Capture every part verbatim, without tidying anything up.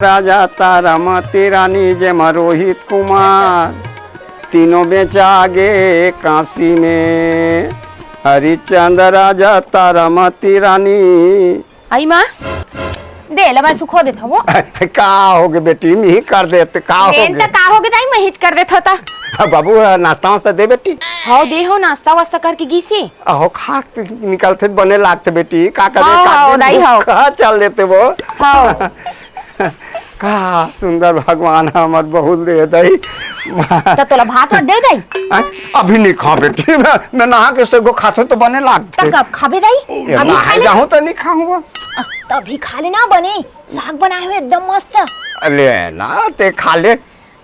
राजा तारामती रानी जेमा रोहित कुमार, तीनों बेचा गे काशी में। हरिश्चंद्र राजा तारामती रानी। आई माँ, दे ले, मैं सुखो देत हूँ। का होगे बेटी, मी कर देत, का होगे? का होगे दाई, मैं हिच कर देत होता। बाबू, नाश्ता वास्ता दे बेटी। हाँ दे हो, नाश्ता वास्ता करके गीसी। अहो, खा के निकलथे त बने लागथे बेटी, का करे, हव, का हव, दिन दाई, हव। कहाँ चल देथे वो? हव। का सुंदर भगवान हमर बहुत दे दाई। त तोला भात वात दे दाई? हैं? अभी नहीं खा बेटी, मैं, मैं नहा के सगो खाथे त बने लागथे। त कब खाबे दाई? ए, अभी खा ले। जाहूँ त नहीं खाहूँ वो। अ, त अभी खा ले ना, बने साग बनाए हँव एकदम मस्त। ले ना, ते खा ले।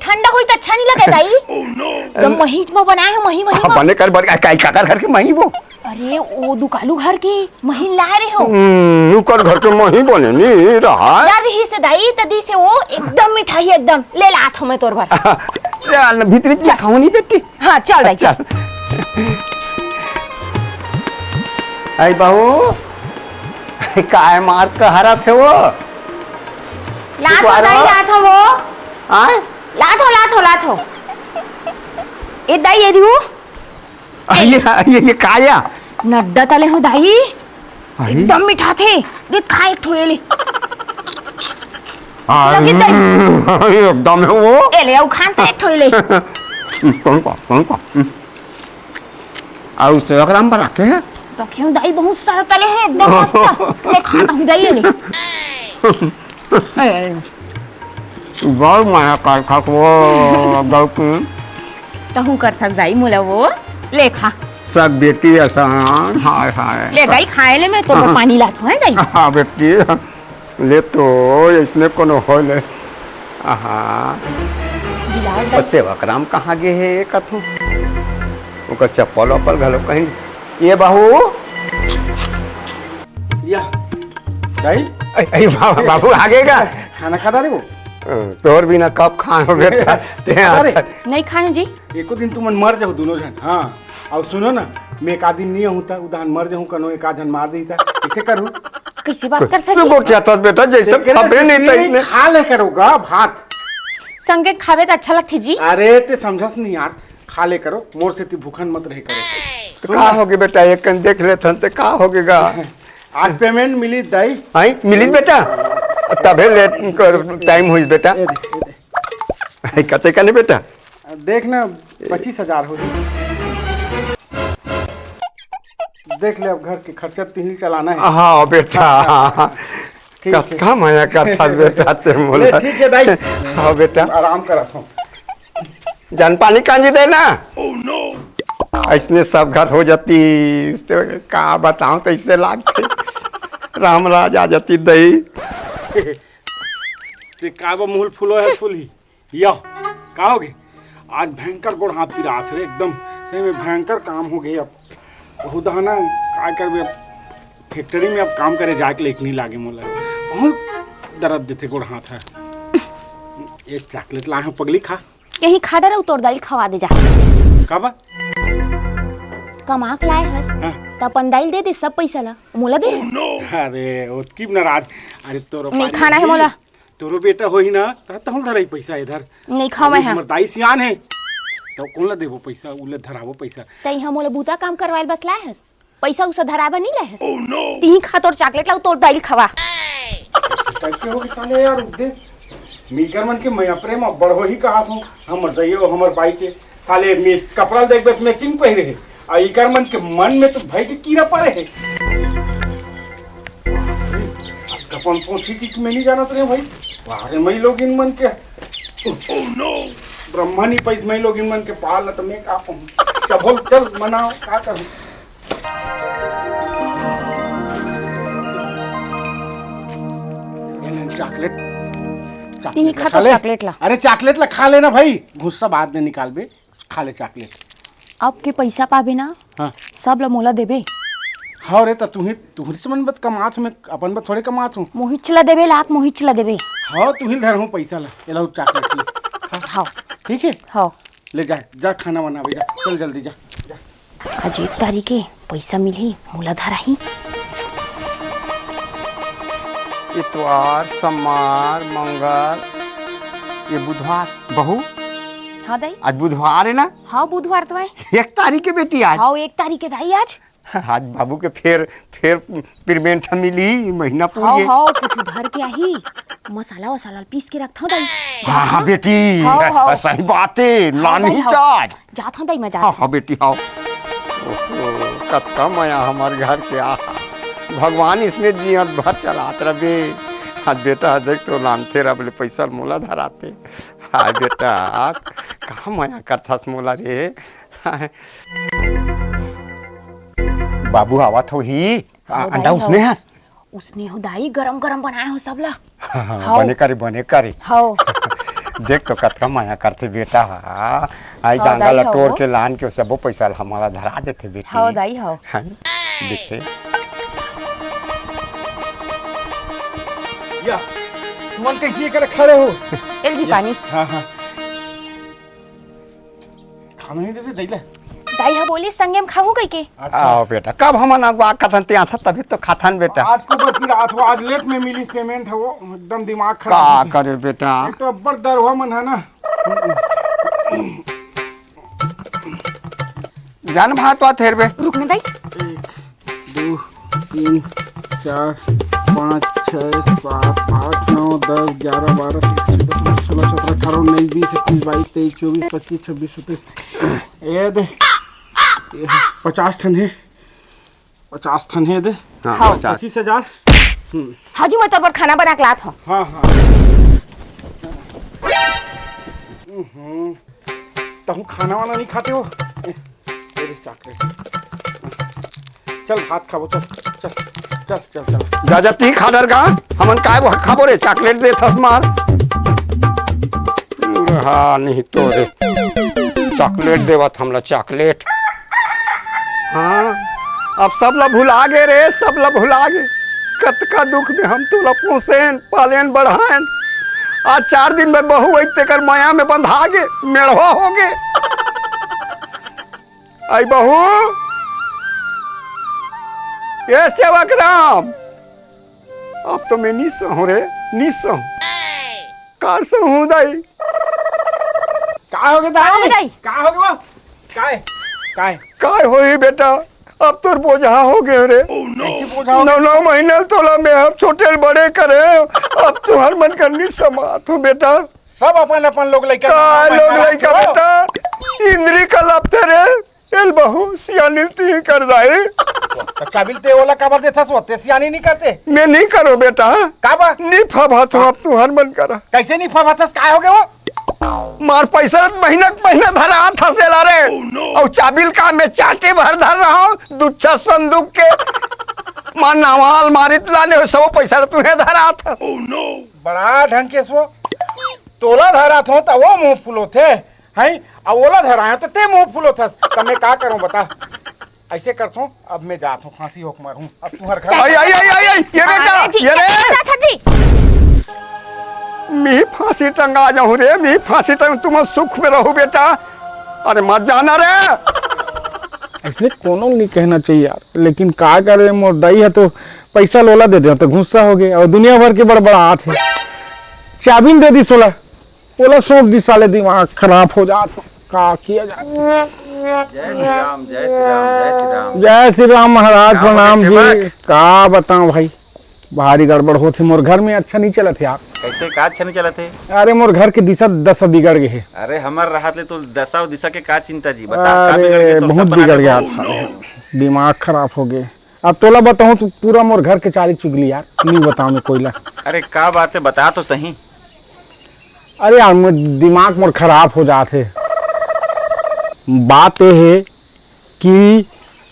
ठंडा होई त अच्छा नहीं लगे दाई। एकदम महीच में बनाए हो, मही, मही हाँ, में। बने कर, बने, काई काकर घर के मही वो? अरे, ओ दुकालू घर के महीन लाए रहे हो। हम्म, नुकर घर के मही बने नहीं रहा। यार, रही से दाई, त दी से वो एकदम मिठाई, एकदम। ले लात हूँ मैं तोर बर। चल, भीतरी चल। खाऊं नहीं बेटी। हाँ, चल दाई, चल। चल। आई बहू, काय मार कहरत हे वो? लात हूँ दाई, लात हूँ वो। आय? लात हूँ, लात हूँ, लात हूँ। ए दाई, ये दियो। ये, ये, ये का या? नड्डा तले हो दाई। अरे। एकदम मिठाथे। दे खा एक ठो ये ले। आ, लगे दाई। एकदम हे वो। ए ले, अउ खान त एक ठो ये ले। कौन का, कौन का? अउ सेवक राम पर रखे हैं? रखे हूँ दाई, बहुत सारा तले हैं, एकदम मस्त। ले खाता हूँ दाई, ये ले। ए, ए, ए। बहुत माया कर खात वो गलती। तहूँ करथस दाई मोला वो, ले खा। सब बेटी असन, हाय, हाय। ले दाई, खाए ले, मैं तोर बर पानी लात हूँ, हैं दाई? हाँ, बेटी, ले तो, इसने कोनो हो ले। आहा। गिलास दाई। सेवक राम कहाँ गे हे, ये कथू? ओकर चप्पल वप्पल घलो कहीं। ये बहू। या। दाई? ए, ए, बा-, बाबू आ गे का? खाना खा डारे वो? अ, तोर बिना कब खान हो बेटा? ते खा डारे? नहीं खान जी। एको दिन तुमन मर जाहू दोनों झन। हाँ। अउ सुनो ना, मैं एक आध दिन नहीं आहूँ त, उदाहरण मर जाहूँ, कनो एक आध झन मार देही त, कैसे करू? कैसे बात कर सके? गोठियाथस बेटा, जैसे तेकरे खबे नहीं त इसने। खा ले करो गा भात। संगे खावे त अच्छा लगथे जी। अरे, ते समझस नहीं यार, खा ले करो, मोर सेती भूखन मत रहे करो। त का होगे बेटा, एक कन देख लेथन, त का होगे गा? आज payment मिली दाई। आई, मिली बेटा? तभे लेट कर टाइम होइस बेटा। ए दे, ए दे। आई, कते कने बेटा? देख ना, पच्चीस हजार हो जाए। देख ले, अब घर के खर्चा तिही ल चलाना है। हाँ बेटा। ठीक है। कतका मया करथस बेटा ते मोला। ले, ठीक है दाई। हाँ बेटा। आराम करत हूँ। जन पानी कांजी दे ना। अइसने सब घर हो जातिस, त का बतावं, तइसे लागथे। राम राज आ जातिस दई। ते का बा मुँह ल फुलोय हस फुलही? या, का होगे? आज भयंकर गोड़ हाथ पिरात हे रे, एकदम सही में भयंकर काम होगे अब। बहुत हना, का करबे अब, factory में अब काम करे जाए के लायक नहीं लागे मोला। बहुत दर्द देथे गोड़ हाथ ह। एक chocolate लाए हूँ पगली, खा। यही खा डरऊ, तोर दाई ल खवा दे जा। का बा? कमा के लाए हस, हाँ। त अपन दाई ल दे दे सब पैसा ला, मोला दे हस। अरे, ओतकी नाराज। अरे, तोरो नहीं पानी खाना है होही, मोला। तोरो बेटा होही ना, त तहूँ धरई पैसा इधर। नहीं खावे अरे, हैं। हमर दाई सियान हे, त कोन ला देबो पैसा, उला धराबो पैसा। तई ह मोला बूता काम करवाए ल बस लाए हस। पैसा उसा धराबा नहीं लाए हस। तिही खा तोर chocolate ला, तोर दाई ल खवा। Type के होगे साले यार, दे। मीकर मन के मया प्रेम अब बढ़ो ही कहात हूँ। हमर दाई अउ हमर बाई के साले में कपड़ा ल देखबे त matching पहिरे हे। आ इकर मन के मन में तो भय के कीरा परे हे। कपन सोची कि मैं नहीं जानत रहे भाई। अरे मैं लोग इन मन के ब्रह्मा नहीं पैस मैं लोग इन मन के पाल ला त मैं का कहूँ। चल बोल, चल मनाओ, का करूँ? ये ले chocolate। तिही chocolate खा ला, तो खा ले। Chocolate ला। अरे chocolate ला खा लेना भाई, गुस्सा बाद में निकालबे, खा ले chocolate। अब के पैसा पाबे ना, हाँ। सब ला मोला देबे। हाँ रे, त तुही, तुहरी से मन बत कमात हूँ, मैं अपन बत थोड़े कमात हूँ। मोहिच ला देबे, लाख मोहिच ला देबे। हाँ, तुही धर हूँ पैसा ला, एला chocolate ले। खा। हाँ। ठीक है? हाँ। ले जा, जा खाना बनावे जा, चल जल्दी जा, जा। आज एक तारीख के पैसा मिलही, मोला धराही। इतवार, सोमवार, मंगल, ये बुधवार। बहू, हाँ दाई। आज बुधवार है ना? हाँ, बुधवार तो है। एक तारीख के बेटी आज। हाँ, एक तारीख के दाई आज। आज बाबू के फेर, फेर पेमेंट मिली, महीना पूर हाँ, गे। हाँ, कुछ धर के आही, मसाला वसाला पीस के रखथव दाई। हाँ, हाँ, बेटी, हाँ, हाँ। सही बात है, हाँ, लान दाई, ही हाँ। चार। जात हूँ दाई, मैं जात हाँ, हूँ। हाँ, बेटी, हाँ। ओहो, कतका मया हमर घर के, आहा। भगवान इसने जियत भर चलात रबे। आज बेटा, देख तो लानथे रब ले पैसा मोला धराते। हाय बेटा, का मया करथस मोला रे। हाय। बाबू आवत होही। आ, हाँ, अंडा दाई, उसने हाँ। हस? उसने हो दाई, गरम गरम बनाए हो सब ला। हाँ, हाँ, हव। बने करे, बने करे। हव। देख तो कतका मया करथे बेटा हा। आई हव, जांगा दाई, ला हव। टोर के लान के सबो पैसा ला हमला धरा देथे बेटी। हव, दाई, हव। हाँ, देखे। या, तुमन कैसे करे खड़े हो? एल जी या, पानी। हाँ, हाँ। खाना नहीं देते, दई ले। दाई ह बोली, संगे म खाहू कहि के। अच्छा। आओ बेटा, कब हमन अगवा कथन ते आथा, तभी तो खाथन बेटा। आज को बर फिर आथो, आज लेट में मिलिस पेमेंट ह वो, एकदम दिमाग खराब का होथे। करे बेटा? एक तो अब्बड़ दरवा मन है ना। जान भात वात हेर बे। रुक ना दाई। एक, दो, तीन, चार, पाँच, छः, सात, आठ, नौ, दस, ग्यारह, बारह, तेरह, चौदह, पन्द्रह, सोलह, सत्रह, अठारह, उन्नीस, बीस, इक्कीस, बाईस, तेईस, चौबीस, पच्चीस, छब्बीस, सत्ताईस, ए दे, ये पचास ठन हे, पचास ठन हे दे। हाँ, हाँ। पचास। पच्चीस हजार। हम्म। हाँ जी, मैं तोर बर खाना बना के लात हूँ। हाँ, हाँ। हम्म। तहूँ खाना वाना नहीं खाते हो? ए, ए रे चॉकलेट। चल भात खाबो, चल, चल, चल, चल, चल। जा, जा, ती खा डर गा, हमन काय वो खाबो रे, चॉकलेट दे थस मार। हाँ, नहीं तो रे, चॉकलेट देवत हमला, चॉकलेट। हाँ, अब सब ला भुला गे रे, सब ला भुला गे। कतका दुख में हम तोला पोसेन, पालेन, बढ़ाएन। आज चार दिन में बहू आई, तेकर माया में बंधा गे, मेढ़वा हो गे। आई बहू, ए सेवक राम, अब तो मैं नी सहूँ रे, नी सहूँ। का सहूँ दाई? का हो गे का हो गे दाई? दाई? का हो गे वो? काय? काय? काय होही बेटा? अब तोर बोझा हो गे रे। कैसे बोझा हो नौ, गे? नौ महीना तोला मैं अब छोटे ले बड़े करे, अब तुहर मन कर नी समात हो बेटा। सब अपन अपन लोग लइका का लोग लइका बेटा, इंद्री का लपथे रे। एल बहू, सियानी ती कर दाई। तो चाबिल ते ओला काबर देथस वो, ते सियानी नहीं करते। मैं नहीं करो बेटा। काबर? नहीं फबा तो अब तुहर मन करा। कैसे नहीं फबाथस, काय हो गे वो? मार पैसा महीना महीना धरा था से ला रे। और चाबिल का मैं चाटे भर धर रहा हूँ, दुच्छा संदूक के। मार नावा अलमारी लाने हो, सब पैसा तुहे धरा था। बड़ा ढंग के सो। तोला धराथों त वो मुंह फुलोथे, हैं? अउ ओला धरायो त ते मुंह फुलोथस। त मैं का करूं बता? ऐसे करथों, अब मैं जाथों, फांसी होके मरहूं। अब तुहर घर आई, आई, आई, आई, आई, ये बेटा, अरे जी, ये रे। चाचा जी। मी फांसी टंगा जाहूं रे, मी फांसी टंग, तुम सुख में रहो बेटा। अरे मत जाना रे। इसने कोनो नहीं कहना चाहिए यार, लेकिन का करे, मोर दाई है तो पैसा लोला दे दे तो गुस्सा हो गए और दुनिया भर के बड़बड़ात है। चाबिन दे दी सोला, ओला सौंप दी, साले दिमाग खराब हो जात हो। का किया जाए? जय श्री राम, जय श्री राम, जय श्री राम। जय श्री राम महाराज, का हो प्रणाम गए जी। सेवक? का बताऊं भाई, भारी गड़बड़ होत हे मोर घर में, अच्छा नहीं चलत हे यार। कैसे, का अच्छा नहीं चलत हे? अरे मोर घर के दिशा दशा बिगड़ गए हे। अरे हमर रहत ले तो दशा और दिशा के का चिंता जी, बता, का अरे बिगड़ गए तो बहुत सब बना बिगड़ देबो। गया था, दिमाग खराब हो गए। अब तोला बताऊं, तू पूरा मोर घर के चाली चुगली यार, नहीं बताऊं मैं कोई ला। अरे का बात है, बता तो सही। अरे यार, मोर दिमाग मोर खराब हो जात हे। बात ये हे कि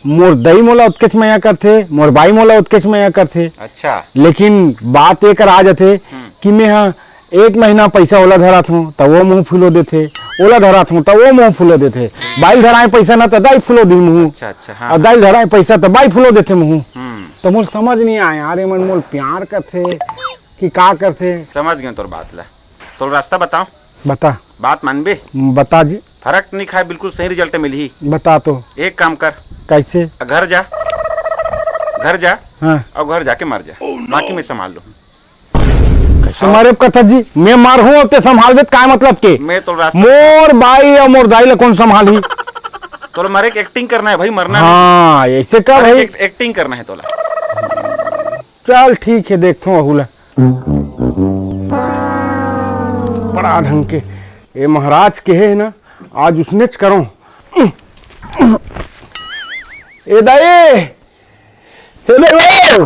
मोर दई मोला ओतकेच मया करथे, मोर बाई मोला ओतकेच मया करथे। अच्छा। लेकिन बात ये कर आ जाथे हम्म। कि मैं ह एक महीना पैसा ओला धरात हूँ, त वो मुंह फुलो देथे, ओला धरात हूँ, त वो मुंह फुलो देथे। बाई ल धराए पैसा ना, त दाई फुलो दी मुंह। अच्छा, अच्छा, हाँ, और हाँ। दाई ल धराए पैसा, त बाई फुलो देथे मुंह। हम्म। त मोर समझ नहीं आए यार, ये मन मोल प्यार करथे कि का करथे? समझ गए तोर बात ला। तोर रास्ता बताओ। बता। बात मानबे? बता जी। फर्क नहीं खाए, बिल्कुल सही रिजल्ट मिलही। बता तो। एक काम कर। कैसे? घर जा, घर जा हाँ। और घर जाके मर जा, बाकी मैं संभाल लूँ। तुम्हारे कथा जी, मैं मरहूं अउ ते संभालबे त काय मतलब के? मैं तो रास्ता मोर बाई अउ मोर दाई ला कौन संभालही? तोला मरे के एक्टिंग करना है भाई, मरना नहीं। हाँ, ऐसे का अरे, भाई? एक-, एक्टिंग करना है तोला। चल ठीक है, देखथों अहू ला। बड़ा ढंग के, ए महाराज के है ना, आज उसने च करो। ए दाई, ए दाई,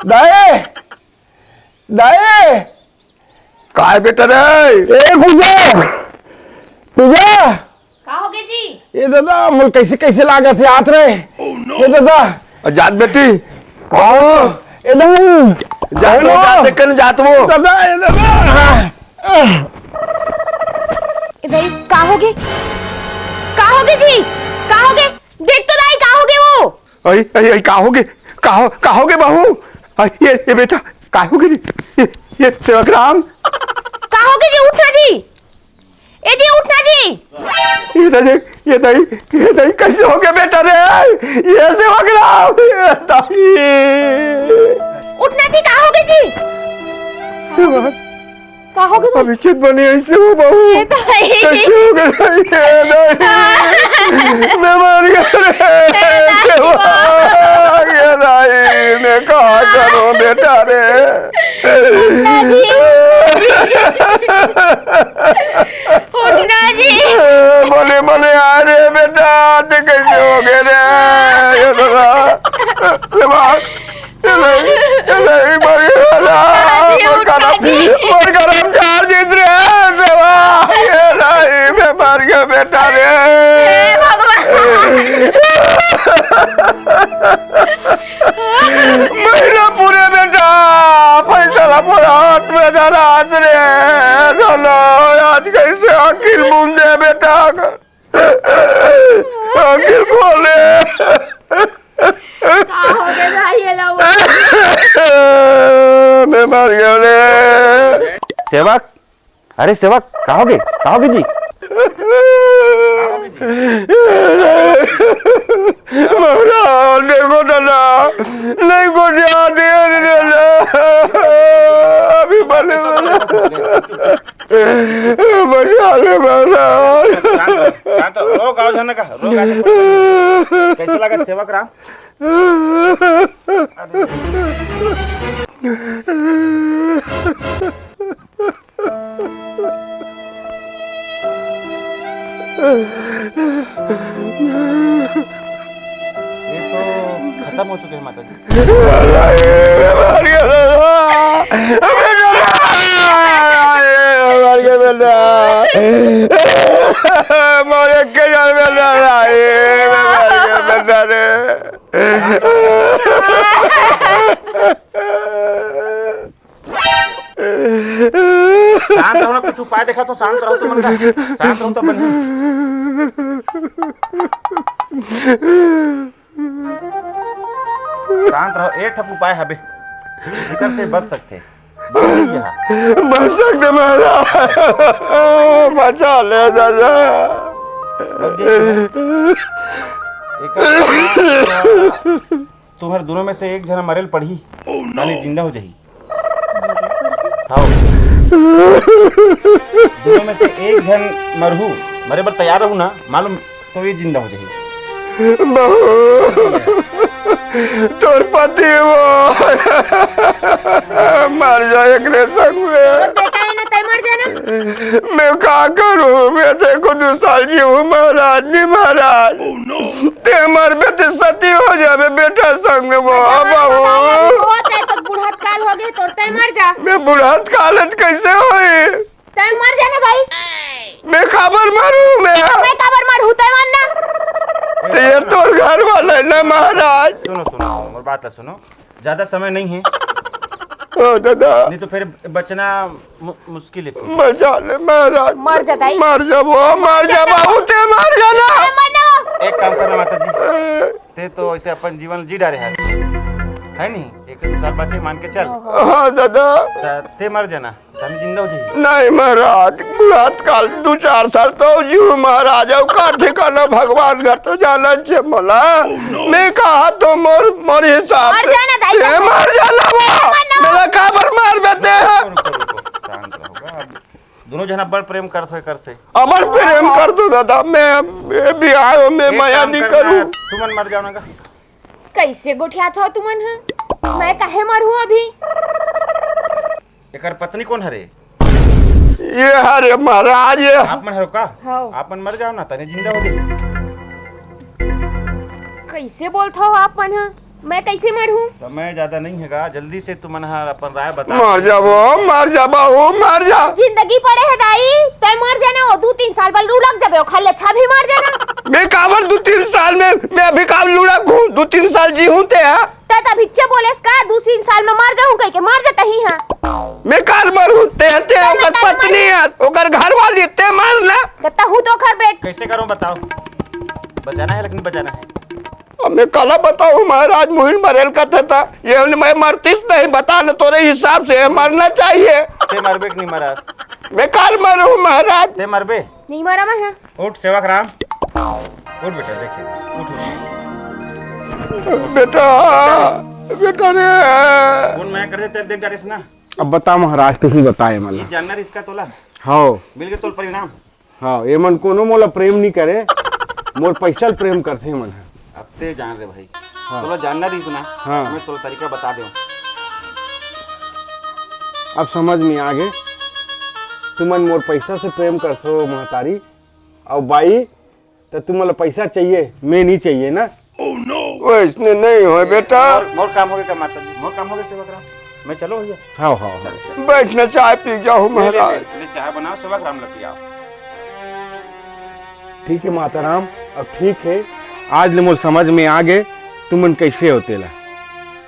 दाई, दाई। काय बेटा रे? ए पूजा, पूजा। का होगे जी? ए दादा, मोल कैसे कैसे लागत हे आत रे। ए दादा। जात बेटी। हाँ, ए दादा। जात वो, जात देख के जात वो। दादा, ए दादा। ए दाई, का होगे? का होगे जी? का होगे? देख तो दाई, का होगे वो? अई, अई, अई, का होगे? का हो, का होगे बहू? अई, ये, ये बेटा, का होगे रे? ये, ये सेवक राम। का होगे जी? उठना जी। ए जी, उठना जी। ये दाई, ये दाई, ये दाई, कैसे होगे बेटा रे? ये सेवक राम, ये दाई। उठना जी, का होगे जी? सेवक। का होगे भाई? अभी चित बनी ऐसे हो बहू। ए दाई। कैसे होगे दाई? ए दाई। मैं मर गया रे। ए दाई। ये दाई, मैं का करूं बेटा रे? उठना जी। उठना जी। बोले, बोले, अरे बेटा, ते कैसे होगे रे? ये दादा। ये बात। ए दाई, ए दाई, मर गया ना। जी, मोर उठा करम, जी। मोर करम चार दिन रे, सेवा। ए दाई, मैं मर गया बेटा रे। हे भगवान। महीना पूरे बेटा, पैसा ला मोर हाथ में धरा आज रे। चलो, आज कैसे अखिल मुंदे बेटा। आखिर खोले। का हो गे भाई, ये लो। मैं मर गया रे। सेवक, अरे सेवक, का होगे? का होगे जी? महाराज, देखो दादा, नहीं को ध्यान दे दादा। अभी भले बचा ले महाराज। शांत रहो, शांत रहो। रो गाँव झन का, रो गाँव झन का। कैसे लगा सेवक राम? ये तो खत्म हो चुके हैं माता जी। शांत रहो ना, कुछ उपाय देखा तो, शांत रहो तो मन का, शांत रहो तो बन। शांत रहो, एक ठक उपाय हबे, एकर से बच सकते। बच सकते महाराज, बचा ले दादा। एकर तुम्हर दोनों में से एक झन मरे ल पड़ही, काली जिंदा हो जाही। हाँ। दोनों में से एक झन मरहू, मरे बर तैयार रहू ना, मालूम तो ये जिंदा हो जाही। बहू, तोर पति वो मर जाए एकरे संग में। बेटा, ये ना तय मर जाना। मैं का करूं? मैं देखो दू साल जीवूं महाराज, नहीं महाराज। ते मरबे ते सती हो जाबे बेटा संग में, बहू। बहुत है तो बुढ़त काल हो गई तोर, तय मर जा। मैं बुढ़त काल है तो कैसे होई? तय मर जाना भाई। मैं काबर मरूं मैं? मैं काबर मरूं, तय मर ना। ते ये तोर घर वाला है ना महाराज। सुनो, सुनो, सुनो, मोर बात ला सुनो। ज्यादा समय नहीं है। ओ दादा। नहीं तो फिर बचना मु-, मुश्किल है फिर। बचा ले महाराज। मर जा दाई। मर जा वो, मर जा बाबू, ते मर जाना। ए, मर ना वो। एक काम करना माता जी, ए। ते तो ऐसे अपन जीवन जी डारे है, है नहीं? एक दो साल बचे, मान के चल। हाँ दादा। त-, ते मर जाना। स्वामी जिंदा हो जाइए। नहीं महाराज, बुढ़ात काल दू चार साल तो जीव महाराज, अउ का ठिकाना भगवान घर तो जाना छे मोला। मैं कहा तो मोर, मोर हिसाब मर से जाना दाई, ये मर मर जाना वो। मर ना। मेरा काबर मार बेटे हैं। दू झन अब्बड़ प्रेम करत हो एकर से। अब्बड़ प्रेम करथों दादा, मैं, मैं भी आयो, मैं एक मया काम नहीं करना, करूं। तुमन मर जाओ ना का। कइसे गोठियाथव तुमन ह? मैं काहे मरहूं अभी? एकर पत्नी कोन हरे? ये हरे महाराज, ये। आप मन हरो का? हव। आप मन मर जाओ ना, तने जिंदा हो जाई। कइसे बोलथव आप मन ह? मैं कइसे मरहूं? समय ज्यादा नहीं हे गा, जल्दी से तुमन ह अपन राय बता। मर जाबो, मर जाबो, मर जा। जिंदगी पड़े हे दाई, तैं मर जाना, वो दू तीन साल बाद लुढ़क जाबे, ओखर ले अच्छा भी मर जाना। मैं काबर दू तीन साल में, मैं अभी काबर लुढ़कहूं, दू तीन साल जीहूं ते ह। तैं त अभिच्चे बोलेस का, दू तीन साल में मर जाहूं कहिके, मर जाता ही हां। मैं काबर मरहूं, ते, ते ओकर पत्नी हे, ओकर घरवाली, ते मर ना। त तहूं तो ओखर बेट। कइसे करूं बताओ, बचाना हे लेकिन बचाना हे। अब मैं काला बताहूं महाराज, मुहिन मरेल कथे त, ये मैं मरतिस नहीं, बता न, तोरे हिसाब से मरना चाहिए। ते मरबे कि नहीं महाराज? मैं काबर मरहूं महाराज? ते मरबे? नहीं मरा मैं ह। उठ सेवक राम, उठ बेटा, देख, उठ, उठ। बेटा, बेटा रे। कोन मया कर देते, देख डारेस ना। अब बता महाराज, तू ही बता ये मन ला। जानना रिहिस का तोला? हव। मिल गे तोला परिणाम। हव, ये मन कोनो मोला प्रेम नहीं करे, मोर पैसा ल प्रेम करथे ये मन ह। अब ते जान रे भाई, हाँ। तोला जानना रिहिस ना, हाँ। मैं तोला तरीका बता देंव। अब समझ में आगे, तुमन मोर पैसा से प्रेम करथो महतारी, अउ बाई, त तुमन ला पैसा चाहिए, मैं नहीं चाहिए ना। वइसने नहीं होय बेटा। मोर, मोर काम होगे का माता जी? मोर काम होगे सेवक राम। मैं चलो भैया। हव, हव, चल, हव। चल। बैठ ना, चाय पी जाओ ले, ले, महाराज। ले, ले, चाय बनाओ, सेवक राम ला पियाओ। ठीक हे माता राम, अब ठीक हे, आज ले मोर समझ में आगे, तुमन कइसे हो तेला।